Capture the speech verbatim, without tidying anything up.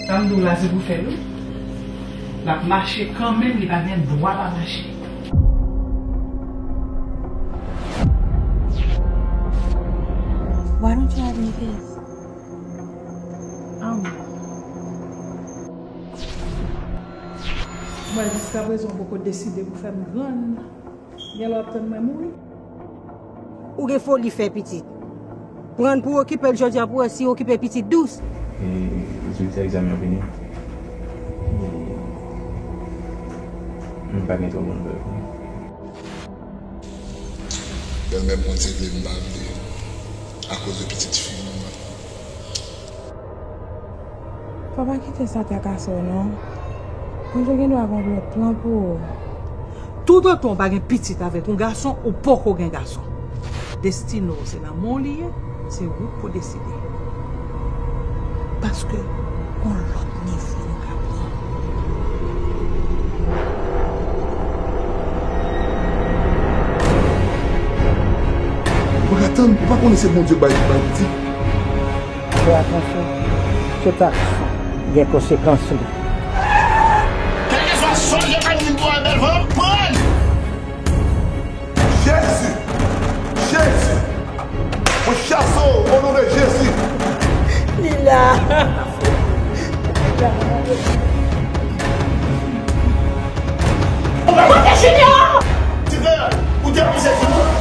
Sa m di w la, se pou fè l, wi. L ap mache kanmenm, li pa gen dwa pa mache. Why don't you have any kids? Mwen, jiskaprezan, w poko deside pou fè m grann. Gen lè w ap tann mwen mouri. Ou gen foli fè pitit. Pran l pou w okipe l jodi a pou w wè si w okipe pitit dous. E rezilta egzamen an vini. E m pa gen twòp bon nouvèl pou ou. Bèlmè m konn se vle m pa vle akoz de pitit fi mwen. Papa, kite sa trakase w non. Bondye gen dwa gen yon lòt plan pou ou. Toutotan w pa gen pitit avèk yon gason, ou poko gen gason. Destine w se nan men w li ye, se ou k pou deside. Paske gon lòt nivo nou ka pran. Mwen ka tann, ou pa konnen se Bondye k bay, bay pitit? Fè atansyon, tout aksyon gen konsekans li. Kèlkeswa sa w te fè moun pou wè bèl fanm, pran l! Jezi! Jezi! Mwen chase w o non de Jezi! Li la! Li la! Ou pa mande Junior! Ti frè, ou te pouse timoun?